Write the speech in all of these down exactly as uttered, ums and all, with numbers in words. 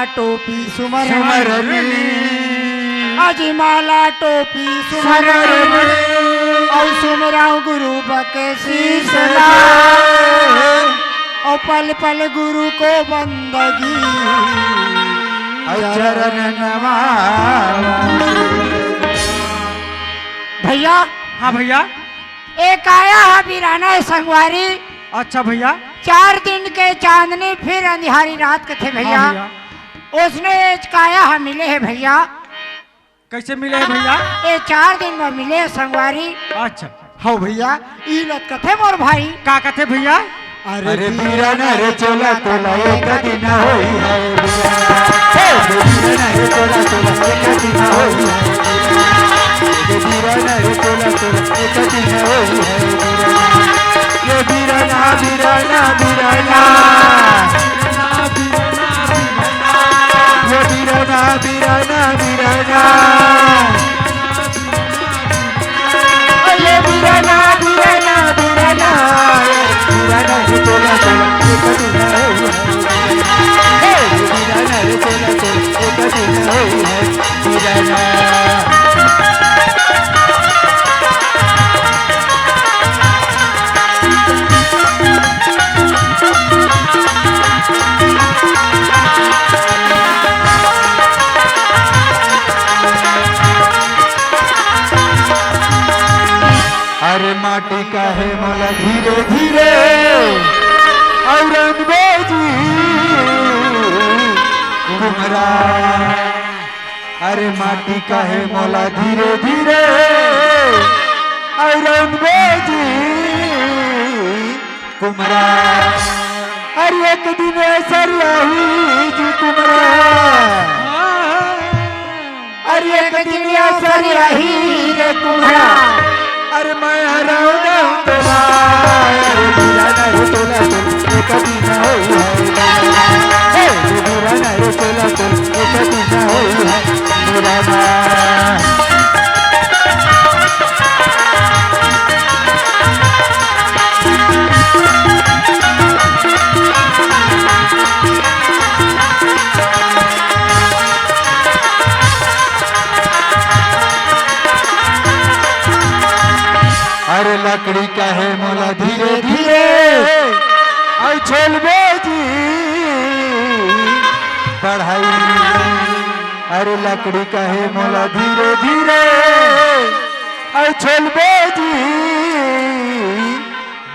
टोपी सुमरनी। सुमरनी। अजी माला टोपी सुमरनी। सुमरनी। अउ सुमरंव गुरु बख्शीस ला। अउ पल पल गुरु को बंदगी। अउ चरण नवावा। भैया। हाँ भैया। ए काया ह बिराना हे संगवारी। अच्छा भैया। चार दिन के चांदनी फिर अंधियारी रात कथे भैया। हाँ भैया। ओसने ए काया ह मिले हे भैया। कइसे मिले हे भैया? ए चार दिन म मिले हे संगवारी। अच्छा। हव भैया, ई ल त कथे मोर भाई। का कथे भैया? अरे अरे बीरा बीरा न रे चोला तोला एक दिन होई है बीरा। हे बीरा न रे चोला तोला एक दिन होई है बीरा। ये बीरा न रे चोला तोला एक दिन होई है बीरा। ये बीरा ना, बीरा ना, बीरा ना। ये बीरा ना, बीरा ना, बीरा ना। अरे बीरा ना, बीरा ना, बीरा ना, बीरा ना, रे चोला, चोला, एक दिन होई है। हे, बीरा ना, रे चोला, चोला, एक दिन होई है, बीरा ना। अरे माटी काहे मोला धीरे धीरे अउ रंगबे जी कुम्हरा। अरे माटी काहे मोला धीरे धीरे अउ रंगबे जी कुम्हरा। अरे एक दिन असर आही जी कुम्हरा। अरे एक दिन असर आही रे कुम्हरा। अरे मैं हराऊ ना तोला। अरे बीरा ना रे चोला चोला एक दिन होई है। हे बीरा ना रे चोला चोला एक दिन होई है। बीरा ना। अरे लकड़ी काहे मोला धीरे धीरे अउ छोलबे जी बढ़ाई। अरे लकड़ी काहे मोला धीरे धीरे अउ छोलबे जी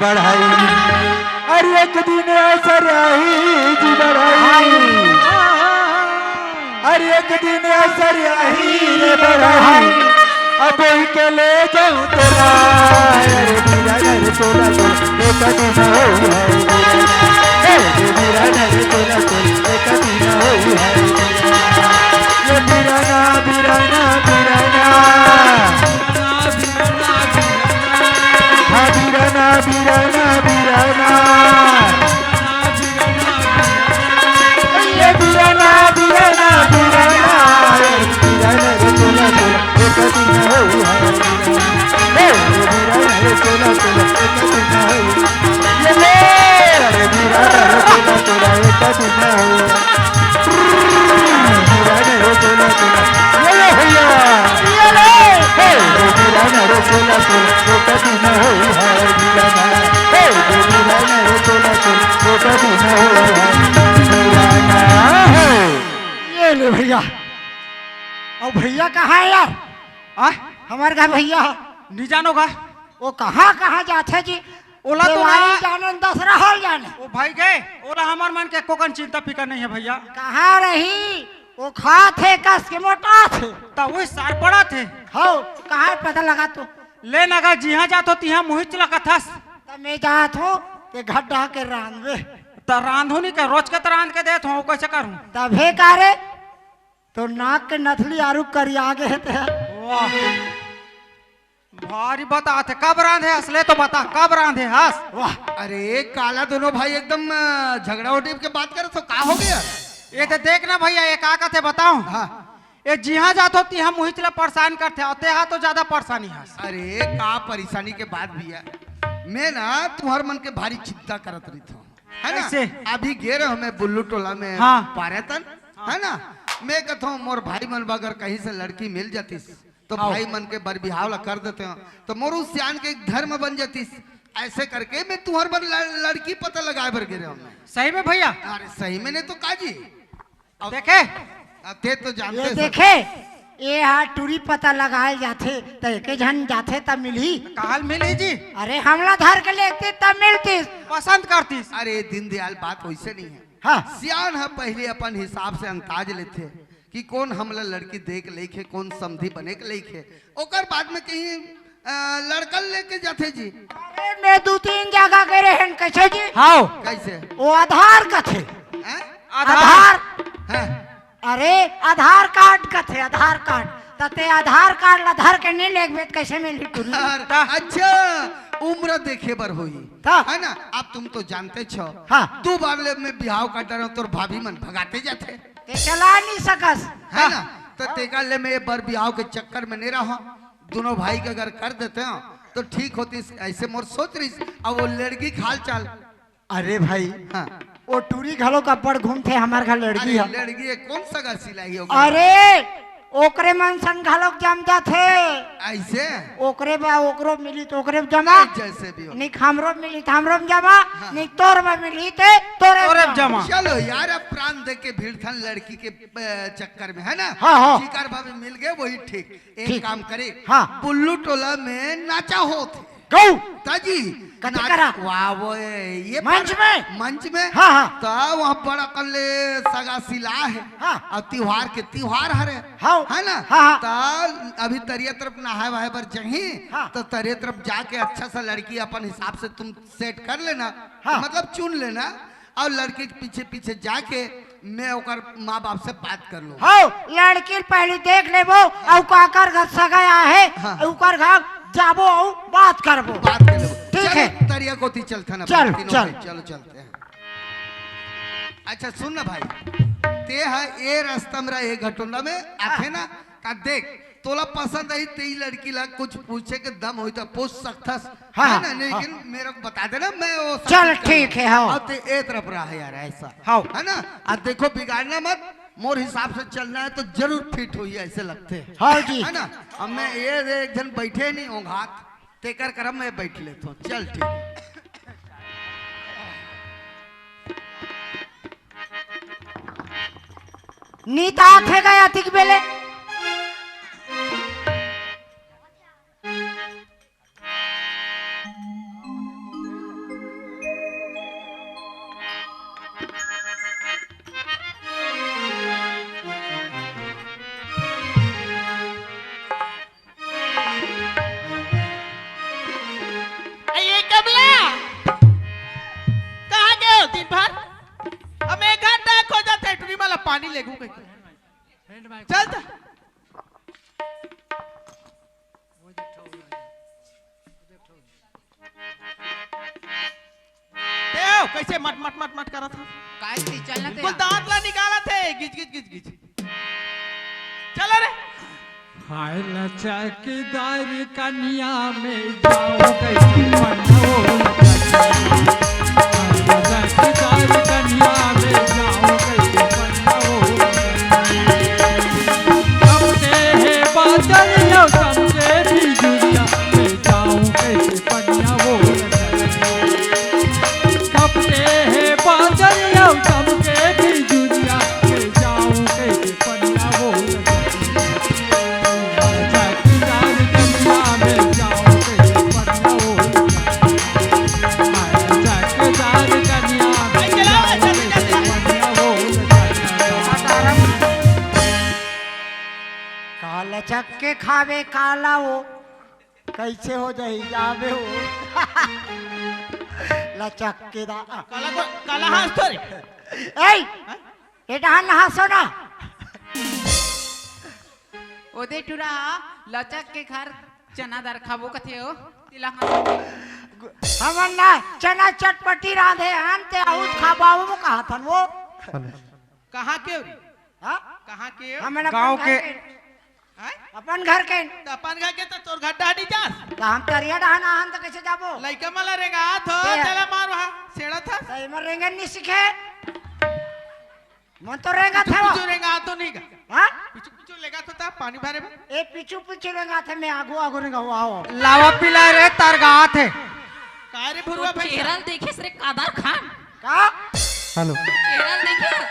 बढ़ाई। अरे एक दिन असर आही जी बढ़ाई। अरे एक दिन असर आही रे बढ़ाई। अब के ले जाऊं तोला। अरे बीरा ना रे चोला चोला एक दिन होई है। हे बीरा ना रे चोला चोला एक दिन होई है। ये बीरा ना, बीरा ना, बीरा ना। हाँ, बीरा ना, बीरा ना, बीरा ना। ये बीरा ना, बीरा ना, बीरा ना। बीरा ना रे चोला चोला एक दिन होई है। हे, बीरा ना रे चोला चोला एक दिन होई। ये ले, अरे बीरा ना रे चोला चोला एक दिन होई। बीरा ना रे चोला चोला। ये ले भैया। ये ले। हे, बीरा ना रे चोला चोला एक दिन होई है बीरा ना। हे, बीरा ना रे चोला चोला एक दिन होई है बीरा ना। ये ले भैया। अउ भैया कहाँ हे यार? आ? हमर घर भैया। नहीं जानो का? वो कहाँ कहाँ जाथे जी? ओला तो देवारी ना जानन, दसरा हल जाने। ओ भाई गए, ओला हमर मन के कोकन चिंता फिकर नहीं है भैया। कहाँ रही? वो खात हे कस के मोटात हे। त वही सार पड़त हे। हव, कहाँ पता लगा तो? ले नगा जिहाँ जात हो तिहाँ मुहिच लगत हस। त मैं जात हूँ, ते घर डहा के रांधबे। त रांधू नहीं के, रोज के त रांध के देत हूँ, कइसे करूँ? तभे का रे, तो नाक के नथली आरू करिया गे हे ते। वाह। भारी बतात हे, कब रांधे हस? ले तो बता, कब रांधे हस? वाह। अरे, काला दोनों भाई एकदम, अ, झगड़ा उठे के बात करत हो, का हो गया? ये तो देख ना भैया, ये का कथे बताओ? हाँ। ये जिहाँ जात हो, तिहाँ मुहिच ला परेशान करथे, अउ तेहा तो ज्यादा परेशानी हस। अरे, का परेशानी के बात भैया? मैं ना तुम्हार मन के भारी चिंता करत रहिथों, है ना? कैसे? अभी गे रहे हो मैं बुल्लू टोला में हाँ। पारे तन, है ना? मैं कहता हूँ, मोर भाई मन बर अगर कहीं से लड़की मिल जातिस, तो हाँ। भाई मन के बर बिहाव ला कर देते हो, तो मोर उस सियान के एक धर्म बन जातिस। ऐसे करके मैं तुम्हार बर लड़-, लड़की पता लगाए बर गिरे हूँ मैं। सही में भैया? अरे सही में नहीं तो का जी। अब देखे? अब ते तो जानते ये सब। देखे, ये हा टूरी पता लगाए जाथे, त एके झन जाथे त मिलही। काल मिलही जी। अरे हमला धर के लेगतिस तब मिलतिस। पसंद करतिस। अरे दीनदयाल, बात वैसे नहीं है। हाँ। सियान ह पहले अपन हिसाब से अंदाज लेथे कि कौन हमला लड़की दे के लइक हे, कौन समधी बने के लइक हे, ओकर बाद में कहीं, अ, लड़का लेके जाथे जी। अरे मैं दू तीन जगह गे रहेन, कैसे जी? हाव। कैसे? वो आधार कथे। हैं? आधार। हैं? अरे आधार कार्ड कथे, आधार कार्ड। त ते आधार कार्ड ला धर के नहीं लेगबे त कैसे मिलही टूरी? अरे, अच्छा, उम्र देखे बर होही। हाँ। है ना? अब तुम तो जानते छो। हाँ। दू बार ले मैं बिहाव कर डरे हूँ, तोर भाभी मन भगाते जाथे। ते चला नहीं सकस। है ना? तो तेकर ले मैं ये बर बिहाव के चक्कर में नहीं रहा। दोनों भाई के अगर कर देते हो तो ठीक होतिस, ऐसे मोर सोच रहिस। अब वो लड़की के हाल चाल। अरे भाई, हाँ। वो टूरी घलो का बड़ घूमथे, हमार घर लड़की अरे है। लड़की है, कौन सगा सिलाई होगा? अरे ओकरे मन संग घलोक जम जाथे। ऐसे? ओकरे बा, ओकरो मिली त ओकरे जमा। नहीं, जैसे भी हो। निक हमरो मिली त हमरो जमा। हाँ। निक तोर बा मिली ते तोरे तोरे जमा। जमा। चलो यार, अब प्राण दे के भिड़थन लड़की के, अ, चक्कर में, है ना? हाँ, हाँ। जिकर भाभी मिल गए वही ठीक। एक ठीक। काम करे। हाँ। बुल्लू टोला में नाचा होत हे। गौ। ताजी। कते नाच-, करा? वाह, वो ये मंच पर-, में? मंच में। हाँ, हाँ। त वहाँ बड़ा कन ले सगा सिला हे। हाँ। अउ तिहार के तिहार हरे। हाँ। है ना? हाँ, हाँ। त अभी तरिया तरफ नहाए वहाए बर जही। हाँ। त तरिया तरफ जाके अच्छा सा लड़की अपन हिसाब से तुम सेट कर लेना। हाँ। मतलब चुन लेना। अउ लड़की के पीछे पीछे जाके मैं ओकर माँ बाप से बात कर लूँ। हौ, लड़की ल पहिली देख लेबो, अउ काकर घर सगा आहे, हाँ। ओकर घर जाबो अउ बात करबो। बात कर लेबो। ठीक चलो, हे। तरिया कोती चलथन अपन चल, तीनों चल। भाई, चलो चलते हैं। अच्छा सुन ना भाई, ते ह ए रास्ता मेरा ए घटोंडा में आथे हाँ। ना, का देख, तोला पसंद आई तेई लड़की ला कुछ पूछे के दम होई त पूछ सकथस, हाँ, है ना? हाँ। लेकिन मेरे को बता देना, मैं वो सब चल, कुछ कर ठीक लूँ। है, हाँ। अब ते ए तरफ रहा यार, ऐसा। हाँ। है ना? अब देखो, बिगाड़ना मत, मोर हिसाब से चलना है तो जरूर फिट होई, ऐसे लगते हैं। हाँ जी। है ना? अब मैं ये दे, एक जन बैठे नहीं होंगे हाथ, तेकर करम मैं बैठ लेता हूँ। चल, ठीक है। नीता थे गया तिक बेले। ए, ये कमला, कहाँ गए हो दिन भर? अब मैं एक घंटा खोजत हे, टूरी मला पानी लेगू कहीं। चल त। देव, कैसे मट मट मट मट करत हे? काय से चलना ते? कुल दांत ला निकालत हे, गिच गिच गिच गिच। चलो रे। हाय लचकदार कनिया में जाओ कैसे पन्ना वो लचकदार। हाय लचकदार कनिया में जाओ कैसे पन्ना वो लचकदार। अपने हे बादल यो समझे भी जुड़िया में जाओ कैसे पन्ना वो लचकदार। कपते हे बादल अउ दमके बिजुरिया, ले जाऊं कइसे पनिया वो लगा। चकदार कनिया में जाऊं कइसे पनिया वो लगा। चकदार कनिया में जाऊं कइसे पनिया वो लगा। काला चक के खावे काला वो। कैसे हो जाही जाबे हो। लचक के दा। काला को, काला हंस तो रे। ए, हाँ? ए डहान हंसो ना। ओदे टुरा लचक के घर चना दार खाबो कथे हो। तिला हंस। हमन ना चना चटपटी रांधे हन ते आउत खाबाबो कहा थन वो। कहाँ के हो रे? हाँ? कहाँ के हो? हमन अपन गाँव घर के। के। हैं? अपन घर के। त अपन घर के त तोर घर डहर नहीं जास? त हम तरिया डहर ना हन त कैसे जाबो? लइका मला रेंगात हो, ते ह। चला मार वहाँ, सेड़ा था। त एमन रेंगन नहीं सीखे। मन तो रेंगा था वो। पीछू रेंगा तो नहीं का? हाँ? पीछू पीछू लेगा तो था पानी भरे बर। ए, पीछू पीछू रेंगा था, मैं आगू आगू रेंगा हुआ हो। लावा पिला रे, तार गात हे। का रे भुरवा भैंसा? चेहरा ल देखे रे कादर खान। का? हेलो। चेहरा ल देखे।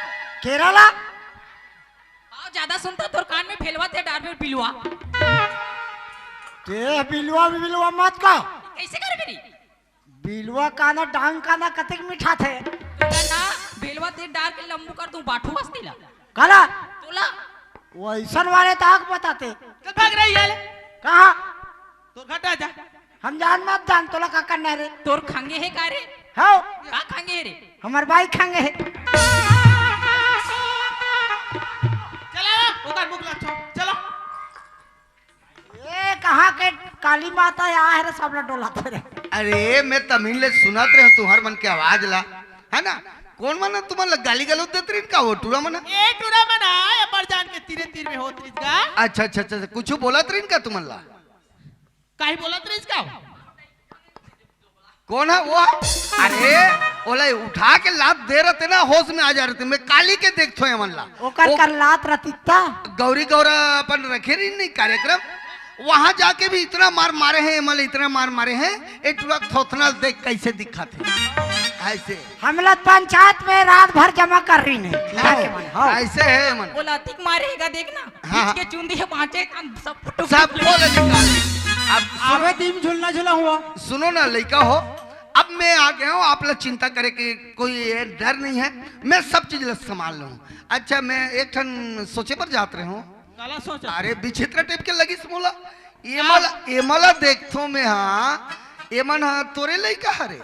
केरला? आओ, ज्यादा सुनता तोर कान में फेलवा ते डार में पिलवा। ते बिलवा बिलवा मत का। कैसे कर मेरी? बिलवा का ना, डांग का ना, कतेक मीठा थे। तोला ना भेलवा ते डार के लंबू कर दूं बाठू बस्ती ला। काला? तोला वैसन वाले तो आग बताते। चल भाग रही है ले। कहाँ? तो घटा जा। हम जान मत जान, तोला का करना रे? तोर खांगे हे का रे? हो, का खांगे हे रे? हमार बाई खांगे हे। चला ओकर मुख ला छो। चला। ए, कहाँ के काली माता या है रे, सब ला डोलाते रे। अरे, मैं तमिल ले सुनत रहे तुहर मन के आवाज ला, है ना? कौन मन तुमन ला गाली गलौज देत रहिन का वो टूरा मन? ए टूरा मन आय अपर जान के तीरे तीर में होत रिस गा। अच्छा अच्छा अच्छा, कुछ बोलत रहिन का तुमन ला? काहे बोलत रहिस का? कौन है वो? अरे, ओला उठा के लात दे रहते ना, होश में आ जा रहते। मैं काली के देखथो एमन ला। ओकर ओ, कर लात रतित्ता। गौरी गौरा अपन रखे रही नहीं कार्यक्रम, वहां जाके भी इतना मार मारे हैं एमन ला, इतना मार मारे हैं। एक टूरा थोथना देख कैसे दिखा थे ऐसे। हम लोग पंचायत में रात भर जमा कर रही नहीं। हाँ। ऐसे है एमन। बोला तिक मारेगा देखना। हाँ, हाँ। खींच के चुंदी है बांचे कान सब फुट सब बोले निकाल। अब सुन- अबे दीम झुलना झुला हुआ। सुनो ना लइका हो, अब मैं आ गया हूँ, आप लोग चिंता करे के कोई ये डर नहीं है, मैं सब चीज ला संभाल लूँ। अच्छा, मैं एक ठन सोचे पर जात रहे हूँ। काला सोच। अरे, विचित्र टाइप के लगिस मोला। एमला एमला देखथो मैं, हाँ, एमन हाँ तोरे लइका हरे।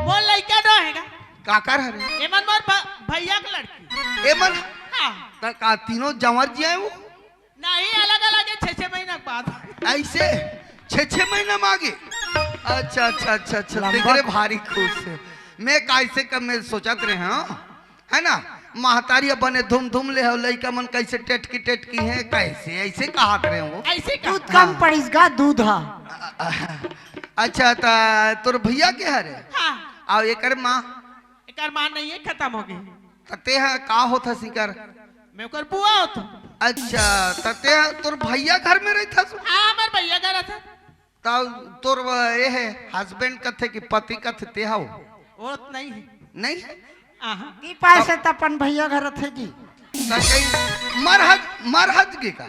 मोर लइका डो हेगा। काकर हरे? एमन मोर भ- भैया के लड़की। एमन हाँ। त का तीनों जंवर जी आए वो? नहीं, अलग अलग है, छह छह महीना के बाद। ऐसे छह छह महीना में आगे। अच्छा अच्छा अच्छा अच्छा, लंबा देख रे भारी खुश है। मैं कैसे कब मैं सोचत रहे हूँ, है ना? महतारी अब बने धूम धूम ले हो, लइका मन कैसे टेटकी टेटकी है, कैसे ऐसे कहत रहे हो। ऐसे का? दूध कम पड़ीस गा, दूध हा। अच्छा, त तोर भैया के हरे? हाँ। और एकर माँ? एकर माँ नहीं है, खत्म हो गई। त ते ह का होत हस इकर? मैं ओकर बुआ होत हूँ। अच्छा, त ते ह तोर भैया घर में रहत हस? हाँ, हमार भैया घर था। त तोर ये है हस्बैंड कथे कि पति कथे ते हव? वो तो नहीं है। नहीं है? आहा। ई पैसे त अपन भैया घर थे जी। त कहीं मरहज मरहज के का?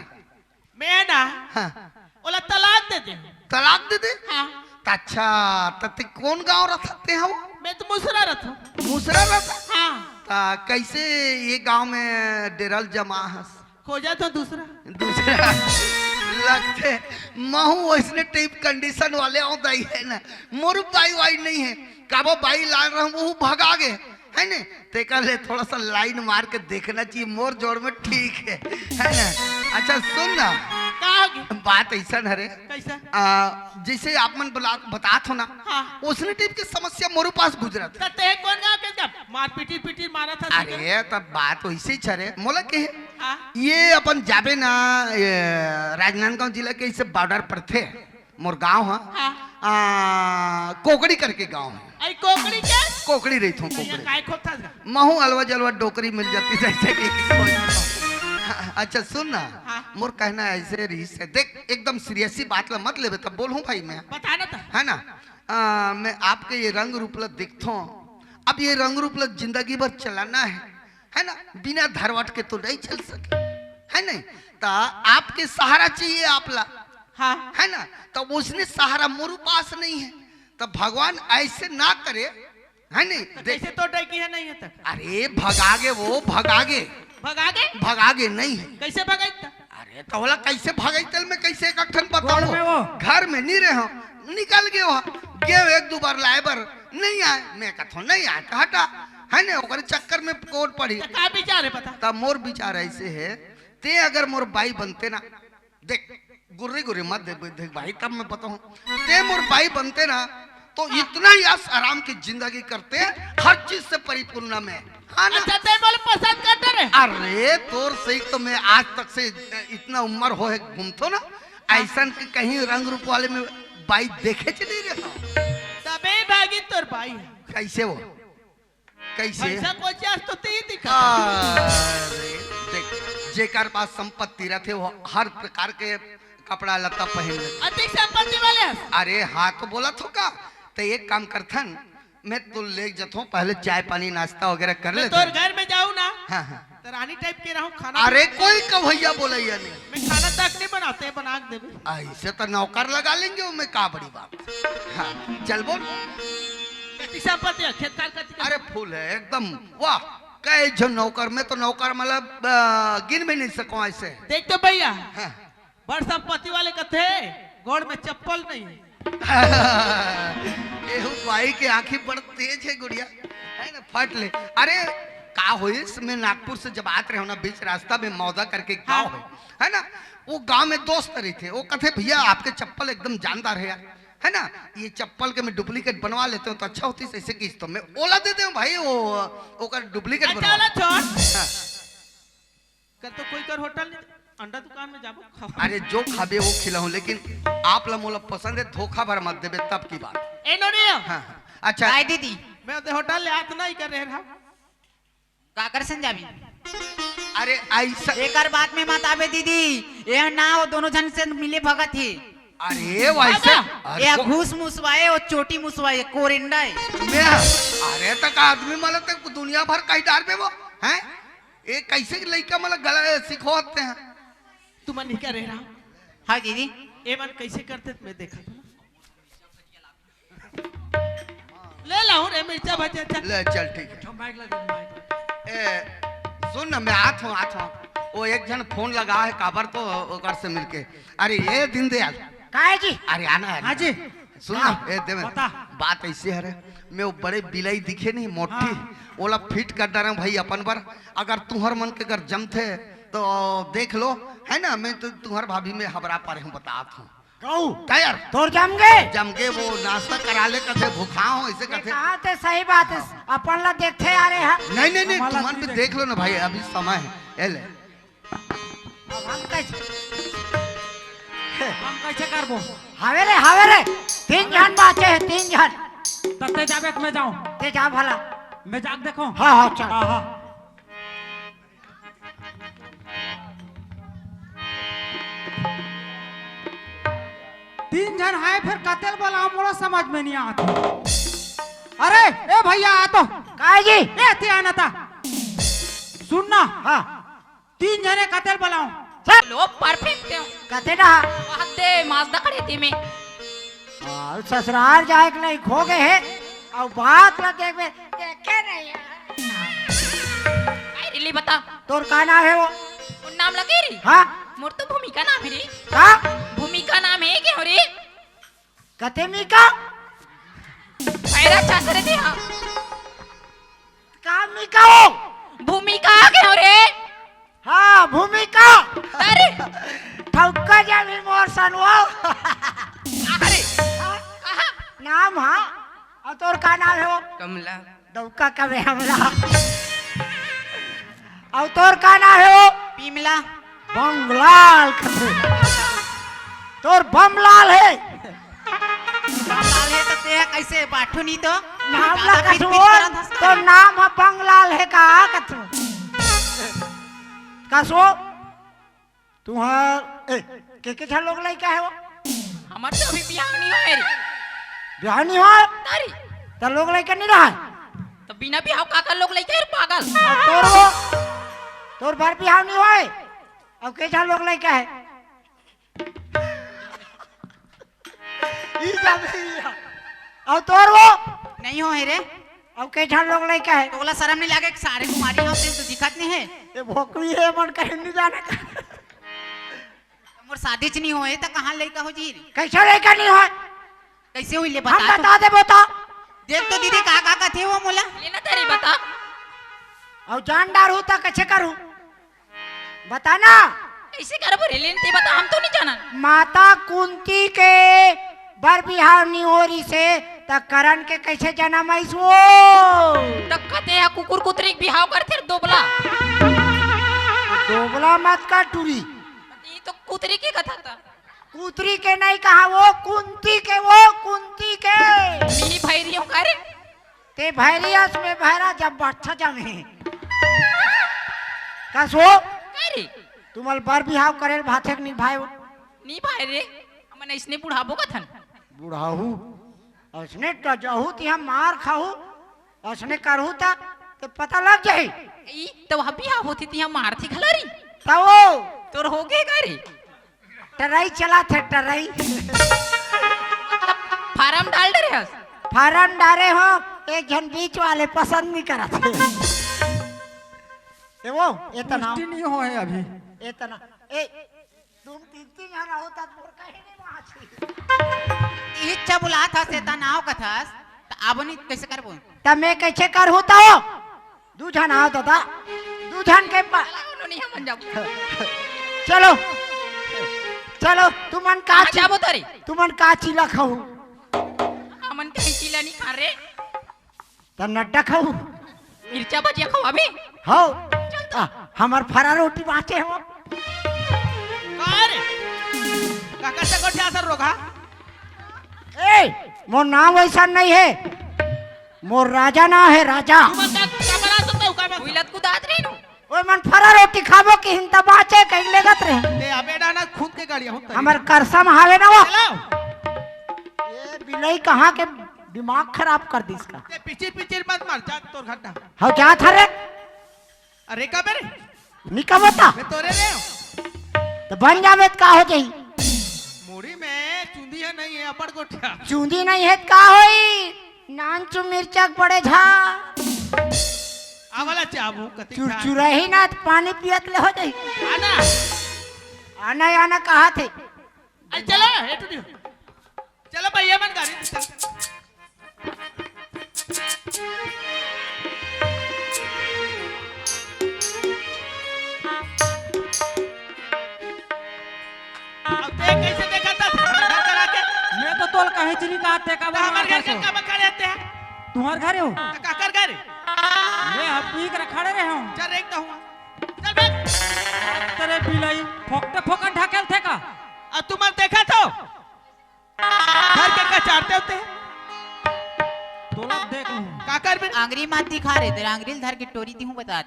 मैं ना हाँ। ओला तलाक दे दे। तलाक दे दे? हाँ। त अच्छा, त ते कौन गांव रहत ते हव? मैं तो मुसरा रहता हूँ। मुसरा रहत? हाँ। त कैसे ये गांव में डेरल जमा हस? खोजा तो दूसरा। दूसरा लगते महू वैसने टाइप कंडीशन वाले हो दाई, है ना? मोर बाई वाई नहीं है, काबो बाई लान रहा वो भगा गे, है ने? तेकर ले थोड़ा सा लाइन मार के देखना चाहिए, मोर जोड़ में ठीक है, है ना? अच्छा सुन ना, का होगी? बात ऐसा न रे, कैसा? आ, जैसे आप मन बला- बतात हो ना, हाँ। उसने टाइप की समस्या मोर पास गुजरत। त ते कौन गाँव के जब मार पीटी पीटी मारा था सीकर? अरे, तब बात वैसे ही छरे, मोला के हाँ। ये अपन जाबे ना, ये राजनांदगांव जिला के इसे बॉर्डर पर थे, मोर गांव है, हाँ। आ, कोकड़ी करके गांव है। आई कोकड़ी के? कोकड़ी रही थू, यहाँ कोकड़ी। काय खोता था? महू अलवा जलवा डोकरी मिल जाती जैसे कि। अच्छा सुन ना, हाँ। मोर कहना ऐसे रही से, देख एकदम सीरियस ही बात ला मत लेबे, तब बोलूं भाई मैं, बताना था। है ना? आ, मैं आपके ये रंग रूप ला देखथो, अब ये रंग रूप ला जिंदगी भर चलाना है, है ना? बिना धरवट के तो नहीं चल सके, है नहीं? तो आपके सहारा चाहिए आप ला, हाँ। है ना? तो उसने सहारा मोर पास नहीं है, तो भगवान ऐसे ना करे, है नहीं? तो देख, कैसे तो डर की है नहीं है तक? अरे भगागे वो, भगागे, भगा गए? भगागे नहीं है। कैसे भगाई था? अरे तो बोला कैसे भगाई तल में कैसे एक ठन बताओ। घर में वो। घर में नहीं रहे हो, निकल गए हो, गए एक दो बार लाए बर नहीं आए, मैं कथो नहीं आए तो हटा, है ने? ओकर चक्कर में कोट पड़ी। तो का विचार है बता? तब मोर विचार ऐसे है, ते अगर मोर बाई बनते ना, देख गुर्री गुर्री मत देख, देख भाई, तब मैं बताऊं, ते मोर बाई बनते ना तो इतना ही आस आराम की जिंदगी करते, हर चीज से परिपूर्ण में, हाँ ना? अच्छा ते बोले पसंद करते रहे। अरे तोर सही तो मैं आज तक से इतना उम्र हो है घूमतो ना, ऐसा कि कहीं रंग रूप वाले में बाई देखे चली रहे। तबे भागी तोर भाई है। कैसे वो? कैसे? ऐसा कोई चीज तो ते ही दिखा। अरे, देख, जेकर पास संपत्ति रहथे, वो हर प्रकार के कपड़ा लत्ता पहन लेथे। अधिक संपत्ति वाले हस। अरे हाँ, तो बोलत हों का, तो एक काम करथन, मैं तो ले जथों, पहले चाय पानी नाश्ता वगैरह कर मैं लेथन। तोर घर में जाऊँ ना, हाँ, हाँ। तो रानी टाइप के रहूँ, खाना अरे भी कोई कवैया बोलैया नहीं। मैं खाना तक नहीं बनाते, बना के देबे। ऐसे तो नौकर लगा लेंगे, वो में का बड़ी बात। हाँ, चल बोल। कति संपत्ति हे, खेत खार कति हे? अरे फुल हे एकदम, वाह। कई झन नौकर, मैं तो नौकर मतलब, अ, गिन भी नहीं सकूं ऐसे। देख तो भैया, हाँ। बड़ संपत्ति वाले कथे, गोड़ में चप्पल नहीं हे। एहू बाई के आँखी बड़ तेज हे गुड़िया, है ना, फट ले। अरे का होइस, मैं नागपुर से जब आत रहेंव ना, बीच रास्ता में मौदा करके एक गाँव हाँ। हे, है ना, वो गाँव में दोस्त रहिथे, वो कथे, "भैया आपके चप्पल एकदम जानदार हे यार, है ना, ये चप्पल के मैं duplicate बनवा लेते हूँ तो अच्छा होतिस, ऐसे किस तो मैं ओला दे देंव भाई, वो ओकर duplicate अच्छा बनवा।" वाला छोड़। हाँ। कर तो कोई कर होटल नहीं, अंडा दुकान में जाबो, खाओ। अरे जो खाबे वो खिलाऊं, लेकिन आप ला मोला पसंद हे, धोखा भर मत देबे तब की बात। ए नोनी। हाँ, हाँ। अच्छा। काय दीदी? मैं तो होटल ले आत नहीं कर रहे रहा। काकर सन जाबी? अरे ऐसा एकर बात में मत आबे दीदी, ये ना वो दोनों झन से मिले भगत हे। अरे वैसे, अरे ये को- घूस मुसवाए, वो चोटी मुसवाए, कोरेंडा हे। मैं, अरे तक आदमी मला तक दुनिया भर कहीं डार में वो, हैं? ये कैसे लइका मला गला सिखोते हैं? तुमन नहीं क्या रहे रहा? हाँ दीदी। ये मन कैसे करते मैं देखा था ना। ले लाऊं रे मिर्चा भजिया, चल। ले चल, ठीक हे। ए, सुन ना, मैं आत हूँ, आत हूँ। वो एक झन फोन लगा हे, काबर तो ओकर से मिलके। अरे, ये दीनदयाल। का हे जी? अरे, आना, आना। हाँ जी। सुन ना, हाँ, ए, देवे, बता। बात ऐसे हे रे, मैं वो बड़े बिलाई दिखे नहीं, मोटी, हाँ। ओला fit कर डारेंव भाई अपन बर। अगर तुहर मन के अगर जमथे, तो देख लो, है ना, मैं तो तुहर भाभी में हबरा पा रहे हूँ, बतात हूँ। कहूँ? का यार? तोर जमगे? जमगे वो नाश्ता करा ले कथे, भूखा हो, ऐसे कथे। कहा ते सही बात हे, अपन ला देखथे आ रहे हैं। नहीं, नहीं, नहीं, हमला तुमन भी देख देख लो ना भाई, अभी समय हे। ए ले। अब हम कैसे? हम कैसे करबो? हावे रे, हावे रे। तीन झन बाचे हे, तीन झन। तब ते जाबे कि मैं जाऊं? ते जा भला। मैं जाके देखूं? हाँ, हाँ, चल। हाँ, हाँ। तीन झन हे, फिर कतेल बोलाओं, मोला समझ में नहीं आत। अरे, ए भैया, आ तो। काय जी? ए, ते आना ता। सुन ना। हाँ। तीन झने कतेल बोलाओं। चल। लो, perfect हे। कते ना? वाह दे, माजदा खड़े थी मैं। हाँ, ससुराल जाए के लायक हो गए हे, अउ बात ला देखबे, देखे नहीं हे। काय रिली बता। तोर का नाम हे वो? वो नाम लगे री? हाँ। मोर तो भूमिका नाम हे रे। का? भूमिका नाम हे के हो रे? कते मिका? पैरा चासरे दे हाँ। का मिका हो? भूमिका के हो रे। हाँ, भूमिका। अरे। ठौका जाबे मोर सन वो। अरे। हाँ? कहाँ? नाम हाँ। अउ तोर का नाम हे वो? कमला। दौका कबे हमला। अउ तोर का नाम हे वो? पिमला। बमलाल कथे। तोर बमलाल हे। बमलाल हे तो ते कैसे बाठू नहीं तो? नाम ला कसो, तो नाम ह बंगलाल हे का कथो? कसो? तुहार, ए, के, के झन लोग लइका हे वो? हमर तो अभी बिहाव नहीं होय रे। बिहाव नहीं होय? तारी। त लोग लइका नहीं रहय? त बिना बिहाव का, का लोग लइका हे रे पागल? अउ तोर वो, तोर बर बिहाव नहीं होय? अउ के झन लोग लइका हे? ई जाने ई हा। अउ तोर वो? नहीं होय रे। अउ के झन लोग लइका हे? तोला शरम नहीं लागे कि सारे कुमारी हो, तेन तो दिखत नहीं हे। ए भोकरी हे, मन कहीं नहीं जाने का। मोर शादी च नहीं होय, त कहाँ लइका हो जी रे? कैसे लइका नहीं होय? कैसे होय ले हम बता तो। बता देबो तो। देख तो दीदी का, का कथे वो मोला। लेना तेरी बता। अउ जान डारहूँ त कैसे करूँ? बता ना। कैसे करबो रे लेन, ते बता, हम तो नहीं जानन। माता कुंती के बर बिहाव नहीं हो रहिसे, त करण के कैसे जनम आइस वो? त कते हा कुकुर कुतरी के बिहाव करथे रे दोबला। दोबला मत कर टूरी। ये तो कुतरी के कथा था। कुतरी के नहीं कहा वो, कुंती के वो, कुंती के। मिनी भैरी हो का रे? ते ए भैरियस में भैरा जब बच्चा जमे। कस हो? का रे? तुमल बर बिहाव करे ल भाथे के निभाए हो? नी भाई रे, हमन अइसने बुढ़ाबो कथन। बुढ़ाहू? अइसने त जहू तिहा मार खाहू, अइसने करहू त, त पता लग जाही। ई त वह बिहाव होती तिहा मारती घला री। त वो तोर हो गे का रे? टरई चलाथे, टरई। फारम डाल डरे हस? फारम डारे हो, एक झन बीच वाले पसंद नहीं करत हे। ए वो, ए तना। पुष्टि नहीं होए अभी। ए तना। ए, तुम तीन तीन झन हो, तब मोर कहीं नहीं बाँची। इही चबुलात हस, ए तना नाव कथस, त आबो नहीं कइसे करबो? त मैं कइसे करहूँ त? दू झन आओ दादा, दू झन के पा-, चला, उन्होंने हमन जाबो। चलो, चलो, तुमन का कहाँ ची-, जाबो तोरे? तुमन का चीला खाहू? हमन कहीं चीला नहीं खा रे। त नड्डा खाहू? मिर्चा भजिया खवाबे? हौ। चल तो। आ, हमर फरा रोटी बाँचे हो। का रे? काकर से गोठिया सर रोगा? ए, मोर नाम वइसन नहीं हे। मोर राजा नाम हे, राजा। तुमन का, का बना सकता हूँ, का बना? उइलत कुदात रही नु। ओए मन फरा रोटी खाबो कि हिंता बाँचे कहीं लेगत रहे। ते अबे डाना खुद के गाड़ी हूँ तरी। हमर करसम हावे ना वो। चलो। ये बिलई कहाँ के दिमाग खराब कर दिस का। ते पिचिर पिचिर मत मार, जा तोर घाटा। हौ जात हरे। अरे का बे रे? निका बता। मैं तोरे रे हूँ। त बन जाबे त का हो जाही? मुड़ी में चुंदी है नहीं है, अब्बड़ गोठिया। चुंदी नहीं हे त का होई? नानचु मिर्चा के बड़े झार। आ वाला चाबू कति चुरचुरही ना त पानी पियत ले हो जाही। आना। आना, आना कहा थे? अरे चलो, हे टूटी। चलो भैया मन गाड़ी। अब देख कैसे देखा था घर करा के। मैं तो तोल कहीं चली कहा थे का तो हमारे घर के का खड़े थे? तुम्हारे घर हो? तो काकर घर? मैं अब पी कर खड़े रहे हूँ। चल, एक तो हुआ। चल बे। तेरे बिलाई फोकटे फोकट ढकेल थे का? अब तुम देखा तो? घर के कचारते होते हैं। तोला देख लूँ। काकर बे? आंगरी मत दिखा रे, तेरा आंगरी धर के टोरी दी हूँ बता।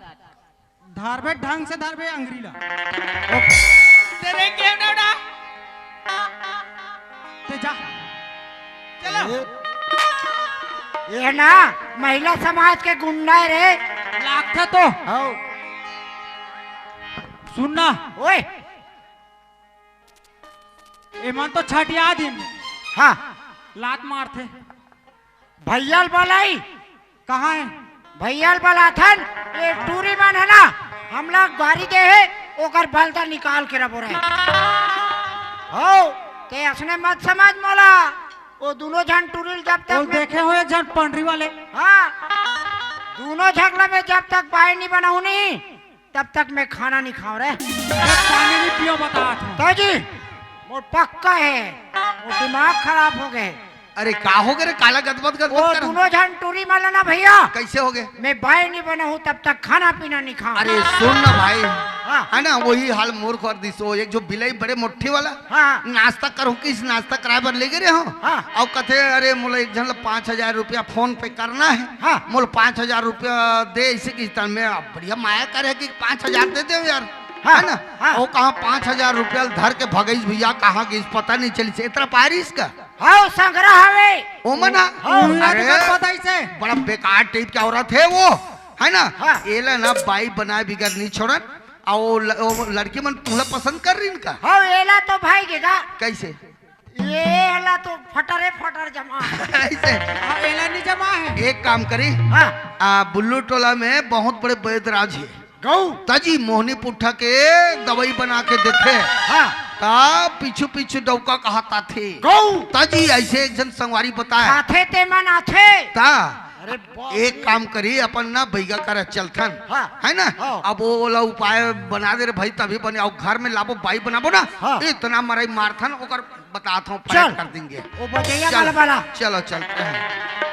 धारबे ढंग से धारबे अंगरी ला। तेरे के नोड़ा। ते जा। चलो। ये, ये ना महिला समाज के गुंडा है रे। लागथे तो। हौ। सुन ना। ओए। एमन तो छटिया दिन। हाँ। लात मारथे। भैया ल बलाई। कहाँ है? भैया ल बलाथन, ये टूरी मन है ना, हमला गारी दे हे, ओकर बलदा निकाल के रबो रहे। हौ, ते असने मत समझ मोला। वो दोनों झन टूरी ल जब तक वो मैं देखे हो एक झन पंडरी वाले। हाँ, दोनों झगला में जब तक बाई नहीं बनाऊ नहीं, तब तक मैं खाना नहीं खाऊं रे। मैं पानी नहीं पियो, बता था। ताऊ जी, मोर पक्का है, वो दिमाग खराब हो गए। अरे, का हो गए रे? काला गदबद गदबद वो कर। दोनों झन टूरी माला ना भैया। कैसे हो गए? मैं बाई नहीं बना हूँ, तब तक खाना पीना नहीं खाऊं। अरे, सुन ना भाई। हाँ। है ना, वही हाल मोर कर दिस। वो एक जो बिलाई बड़े मोट्ठी वाला। हाँ। नाश्ता करूँ किस नाश्ता कराए बर ले गए रहे हो? हाँ। और कथे, "अरे, मोला एक झन ला पाँच हजार रुपया फोन पे करना है। हाँ। मोला पाँच हजार रुपया दे, इसे किस तरह में अब बढ़िया माया करे कि पाँच हजार दे दे यार।" हाँ, है ना? हाँ। वो कहाँ पाँच हजार रुपया धर के भगईस भैया, कहाँ गईस पता नहीं चलिस। इतना पारिस का? हाँ, संग्रह हवे। ओमन ना? हाँ। अरे, अरे, पता ही से। बड़ा बेकार टाइप के औरत है वो, है ना? हाँ। एला ना बाई बनाए बिगर नहीं छोड़न। आ वो ल-, वो लड़की मन तुमला पसंद कर रही इनका? हाँ, एला तो भाई गेगा। कैसे? ये एला तो फटरे फटर जमा। ऐसे? हाँ, एला नहीं जमा है। एक काम करी। हाँ। आ, बुल्लू टोला में बहुत बड़े बैदराज है। गऊ। ताजी मोहनी पुट्ठा के दवाई बना के देथे। हाँ। ता पीछू पीछू डौका कहता थे। गऊ। ताजी ऐसे एक झन संगवारी बताए। आथे ते मन आथे। ता अरे बाप एक रे। काम करी, अपन ना बैगा करा चलथन। हाँ। है ना? हाँ। अब वो वाला उपाय बना दे रे भाई, तभी बने। आओ घर में लाबो, बाई बनाबो ना। हाँ। इतना मराई मारथन, ओकर बतात हूँ, चल। पलट कर देंगे। वो बजैया चल। वाला वाला। चलो, चलते हैं।